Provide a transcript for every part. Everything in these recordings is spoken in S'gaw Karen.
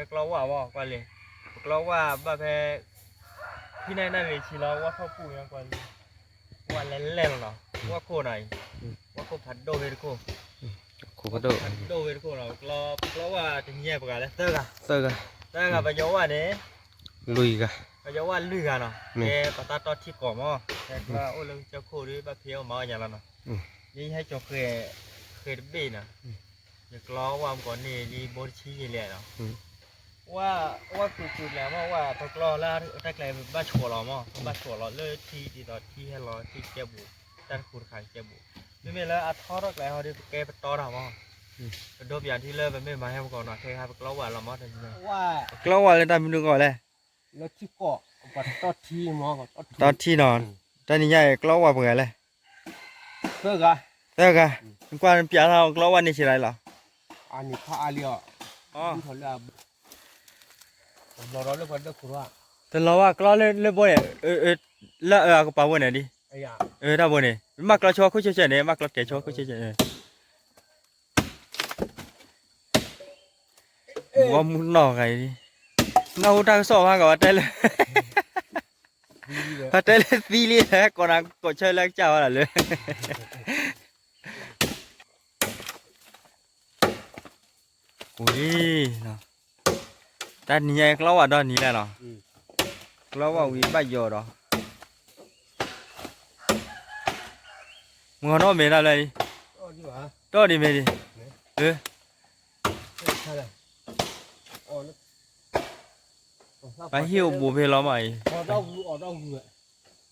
ကျီဝၣ်မ့ၢ်ကွၢ်လံ, ပကျီဝၣ်ဘၣ်ဖဲ ဖံနၢ်နၢ်ရံၣ်ဆံလီၤ ဝၣ်ထီၣ်ပူၣ်ညါကွၢ်လံ, ဝၣ်လဲၤလဲၣ်လီၤနီၤ ဝၣ်ခိၣ်နီၤအံၤ, ဝၣ်ခိၣ်ဖးဒိၣ်ဝဲတခိၣ်, ဝၣ်ခိၣ်ဖးဒိၣ်ဝဲတခိၣ်နီၤ ပကျီဝၣ်တနံၤညါပှၤဂၤလၢသၢဂၤ, သၢဂၤ, ပယီၤဝၣ်န့ၣ် လွံၢ်ဂၤ, ပယီၤဝၣ်လွံၢ်ဂၤနီၤ ကဲပတၢ်တီၢ်ထံကီၢ်မး ဟဲကျီအိၣ်လၢကစၢၢ်ခိၣ်ဒီး ဘၣ်ဖံးအီၣ်မၤအီၣ်ညါလီၤနီၤ, ယဟဲကၠီၤဃဲၤတဘ့ၣ်နီၤ ယကျီဝၣ်မကီးန့ၣ်လံဘိတဆံန့ၣ်လဲၣ်နီၤ, ဝၣ်ကွံာ်ကွံာ်ကျဲမ့ၢ်ဝၣ်ပကျီလၢတၢ်ကျဲဘၣ်ဆှီလီၤမး ဘၣ်ဆှီလီၤလၢထံဒ်သိးထံဟဲလီၤထံကဲဘူး, တၢ်တခူတခါကဲဘူး, မ့မ့ၢ်လၢအထီထီၣ်ကျဲဟီဒီးပကဲပတီတၢ်မး, ပဒိပၠးထံလၢပမ့ၢ်မၤဟဲမကီးနီၤ ခဲခါပကျီဝၣ်လီၤမးတနံၤညါ, ပကျီဝၣ်လၢတၢ်မနုၤကီၢ်လဲၣ် လၢထံကီၢ်, တီထံနီၤ, တၢ်နံၤညါအံၤကျီဝၣ်ပှဲၤဂၤလဲၣ်, သၢဂၤ, နကွၢ်နပၠးထီၣ်ကျီဝၣ်န့ၣ်ဆံးဒၣ်လီၤ, တလီၤဘၣ်ကျီလၢလၢဘိန့ၣ်, လၢအကပၤဘိန့ၣ်ဒ်, တၢ်ဘိန့ၣ် မ့ၢ်ကျီဆိခိၣ်ဆဲးဆဲးန့ၣ် မ့ၢ်ကျီတဲာ်ဆိခိၣ်ဆဲးဆဲးန့ၣ် ဝီမူနီၢ်ဂၤအံၤ, နၢ်ဟူတၢ်ကစီၣ်ဖးကဝၤတဲလၢ, ဖးတဲလၢသံလံ ကိးနၤကိးဆၢလၢကစၢ်ဝဲဒၣ်လၢ, ဝံၤ, တၢ်နံၤညါအံၤကျီဝၣ်ဒီနံၤလဲၣ်နီၤ, ကျီဝၣ်ဝံၤဘၣ်ယီၤဒီး, မုၢ်ဂီၤနီၣ်မ့ၢ်တၢ်လဲၣ်, တီၢ်ဒံးမ့ၢ်ဒံး, ပဟံၣ်အိၣ်ဘူးဖဲလီၤမးအံၤ, ပဟံၣ်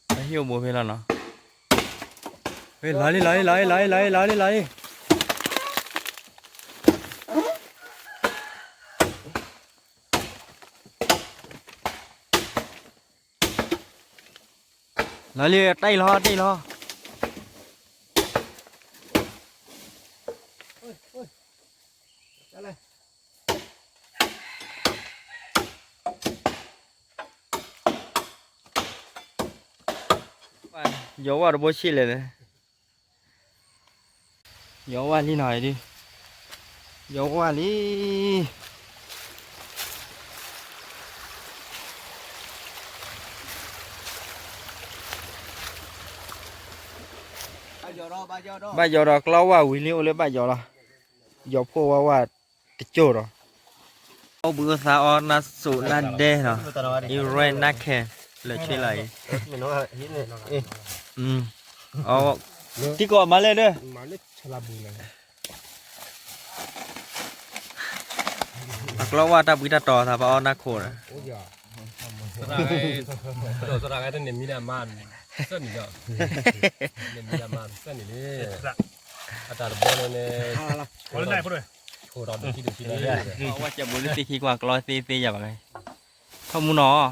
အိၣ်ဘူးဖဲလီၤနီၤ, လီၤလံ လီၤလံ လီၤလံ လီၤလံ လီၤလံ လီၤလံ လီၤလံ တၢ်အံၤလီၤ တၢ်အံၤလီၤ, ယီၤဝၣ်တဘိဆံးလဲၣ်, ယီၤဝၣ်လံနီၤဒုး, ယီၤဝၣ်လံ. ဘၣ်ယီၤဒီးကျီဝၣ်ဝံၤလံအိၣ်လၢဘၣ်ယီၤလီၤ, ယီၤဖှိၣ်ဝါဝၣ်တကၠိၢ်ဒီး, အိၣ်ဘှံးအိၣ်သါအီၣ်နၢ်စိးနၢ်ဒဲနီၤ, အံၤရဲၣ်နၢ်ခဲး လၢာ်ဆ့လီၤအံၤ, တံၤကီၢ်မၤလဲၣ်ဒီး အကျီဝၣ်တၢ်ဘှံးတၢ်တီၤသးပှၤအီၣ်နၢ်ခိးဒီး, သရၣ်ဂဲၤတန့ၣ်မံဒၣ်မါ, သၢနံၣ်ဒီး, န့ၣ်မံဒၣ်မါသၢနံၣ်လံ, အတၢ်တဘီန့ၣ်န့ၣ်, ဝဲကၠဲးဘိလၢသ့ၣ်ခံကွၢ်ကျီသ့သ့ယၤဘၣ်, ထီၣ်မူနီၤ,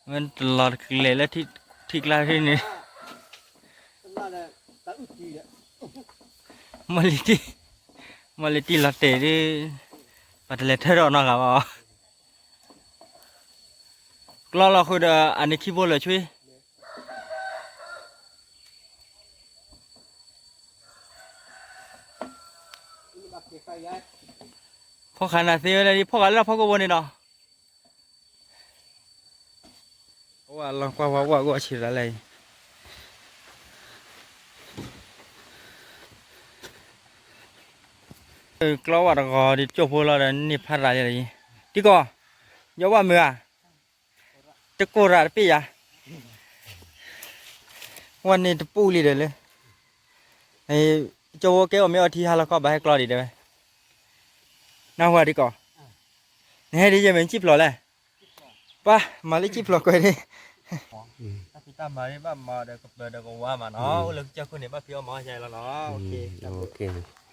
မ့ၢ်တလီၤတကလဲၤလၢထံကျါဒ်န့ၣ်, မ့ၢ်လံတံၢ်, မ့ၢ်လံတံၢ်လီၤတဲာ်ဒ်, ပှၤတလဲၤထၢထီၣ်နီတဂၤဘၣ်အီၤ, ကျီလီၤဃုာ်ဒီးအန့ၣ်ခံဘိလၢာ်ဆွံ, ဖီၣ်ဃာ်နၤသ့ဝဲလၢဒ်ဖီၣ်ဃာ်လၢဖီခိၣ်ဘိန့ၣ်ဒီး, ဝၣ်လီၤကွၢ်ဝါဝၣ်ဂီၢ်ဆံးတၢ်လဲၣ်အံၤ, ကျီဝၣ်တဂီၤဒ်ကၠိၢ်ဖိလီၤဒီးန့ၢ်ဖးရၤလံ, တံၤကီၢ်, ယီၤဝၣ်မုာ်ဧါ, တကိၢ်ရၤတပ့ၢ်ယၤ, ဝၣ်န့ၣ်တပူၤလံဒီးလၢ, ကၠိဖိကဲအိၣ်မ့ၢ်အီထံဟါလီၤခီဘၣ်ဟဲကျီဒံးတဲဝဲ, နၢ်ဟူဧါတံၤကီၢ်, နဟဲဒ်ယဲၢ်မ့ၢ်စံၣ်ဖျိးလဲၣ်, ပၢ်မၤလၢစံၣ်ဖျိးကွဲးဒ် တၢ်ဖံးတၢ်မၤန့ၣ်ဘၣ်မၤဒီးကပၢၤဒီးကဝါမးနီၤ, အိၣ်လၢကစၢၢ်ခိၣ်န့ၣ် ဘၣ်ဖံးအီၣ်မၤအီၣ်ယါလီၤနီၤ, အိၣ်ခ့